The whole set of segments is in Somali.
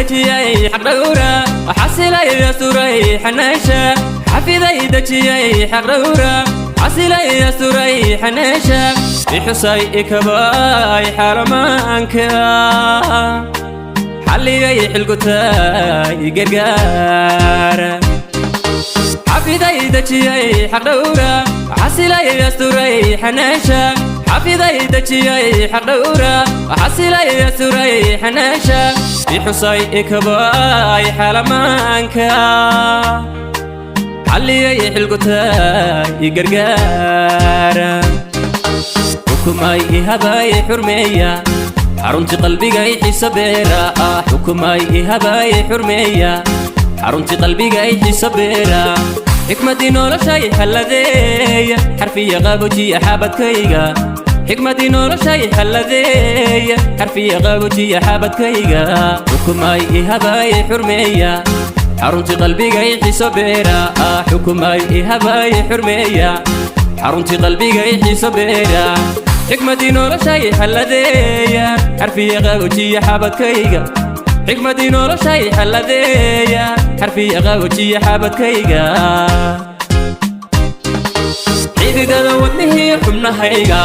Dejiyay xaqdhowra, xasilay, asturay, xanaasha. Xafiday, dejiyay, xaqdhowra, xasilay, asturay, xanaasha. Ixusay, ikabay xaalamaanka, xalligay xilgutay gargaara. Xafiday, dejiyay, xaqdhowra, xasilay, asturay, xanaasha. Xafiday, dejiyay, xaqdhowra, xasilay, asturay, xanaasha. Ixusay, ikabay xaalamaanka, xalliyay xilgutay gargaara. Xukumay, ihabay, xurmeeya, xarunti qalbigay xiso beera. Xukumay, ihabay, xurmeeya, xarunti qalbigay xiso beera. Xikmadii noloshay xalladeeya, xarfiya qabojiya xabadkayga. Xikmadii noloshay xalladeeya, xarfiya qabojiya xabadkayga. Xukumay, ihabay, xurmeeya, xarunti qalbigay xiso beera. Xukumay, ihabay, xurmeeya, xarunti qalbigay xiso beera. Xikmadii noloshay xalladeeya, xarfiya qabojiya xabadkayga. Xikmadii noloshay xalladeeya, xarfiya qabojiya xabadkayga. Xididada wadnihii xubnahayga,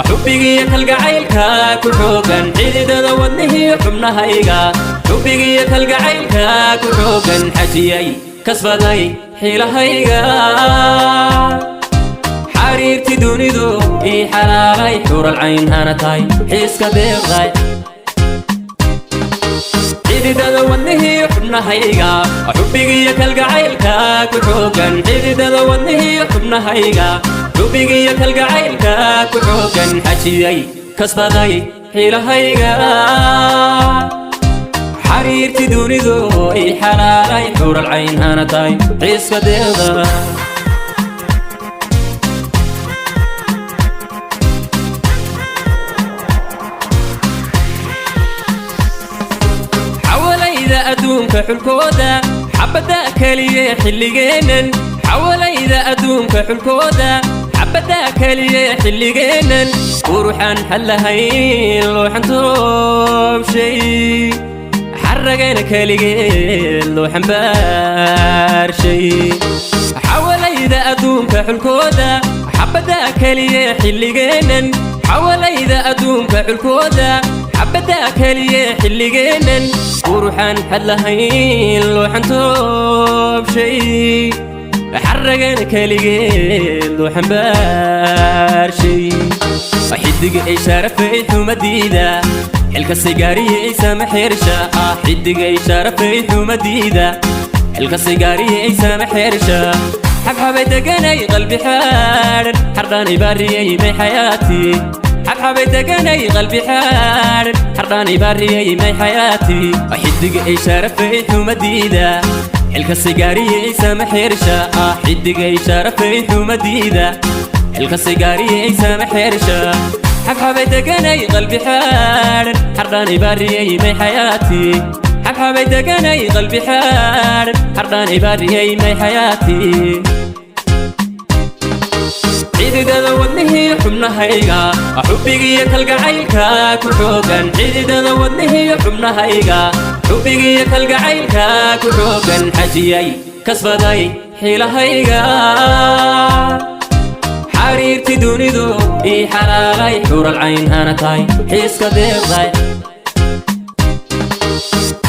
xubbigiiyo kalgacaylka ku xoogan. Xididada wadnihii xubnahayga, xubbigiiyo kalgacaylka ku xoogan. Xajiyay, kasbaday xiilahayga, xariirti dunidu ii xalaalay, xural cayn hana tahay, xiiska deeqday. Xididada wadnihii xubnahayga, xubbigiiyo kalgacaylka ku xoogan. Xididada wadnihii xubnahayga, xubbigiiyo kalgacaylka ku xoogan. Xajiyay, kasbaday xiilahayga, xariirti dunidu ii xalaalay, xural cayn hana tahay, xiiska deeqda. Xawalayda adduunka xulkooda, xabadda keliye xilligeennan. Xawalayda adduunka xulkooda, xabadda keliye xilligeennan. Quruxaan xad lahayn looxan toobshay, xaragana keligeed loo xambaarshay. Xawalayda adduunka xulkooda, xabadda keliye xilligeennan. Xawalayda adduunka xulkooda, xabadda keliye xilligeennan. Quruxaan xad lahayn looxan toobshay, xaragana keligeed loo xambaarshay. Xidiga ay sharafay xumadiida, xilka sigaariyey sama xersha. Xidiga ay sharafay xumadiida, xilka sigaariyey sama xersha. Xabxabay deganay qalbi xaadhan, xardhaanay baariyey may xayaati. Xabxabay deganay qalbi xaadhan, xardhaanay baariyey may xayaati. Xidiga ay sharafay xumadiida, xilka sigaariyey sama xersha. Xidiga ay sharafay xumadiida, xilka sigaariyey sama xersha. Xabxabay deganay qalbi xaadhan, xardhaanay baariyey may xayaati. Xabxabay deganay qalbi xaadhan, xardhaanay baariyey may xayaati. Xididada wadnihii xubnahayga, xubbigiiyo kalgacaylka ku xoogan. Xididada wadnihii xubnahayga, xubbigiiyo kalgacaylka ku xoogan. Xajiyay, kasbaday xiilahayga, xariirti dunidu ii xalaalay, xural cayn hana tahay, xiiska deeqday.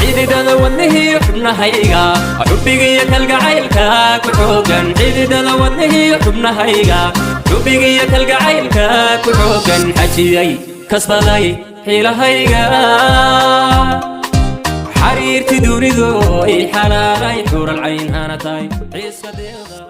Xididada wadnihii xubnahayga, xubbigiiyo kalgacaylka ku xoogan. Xididada wadnihii xubnahayga, xubbigiiyo kalgacaylka ku xoogan. Xajiyay, kasbaday xiilahayga, xariirti dunidu ii xalaalay, xural cayn hana tahay, xiiska deeqda.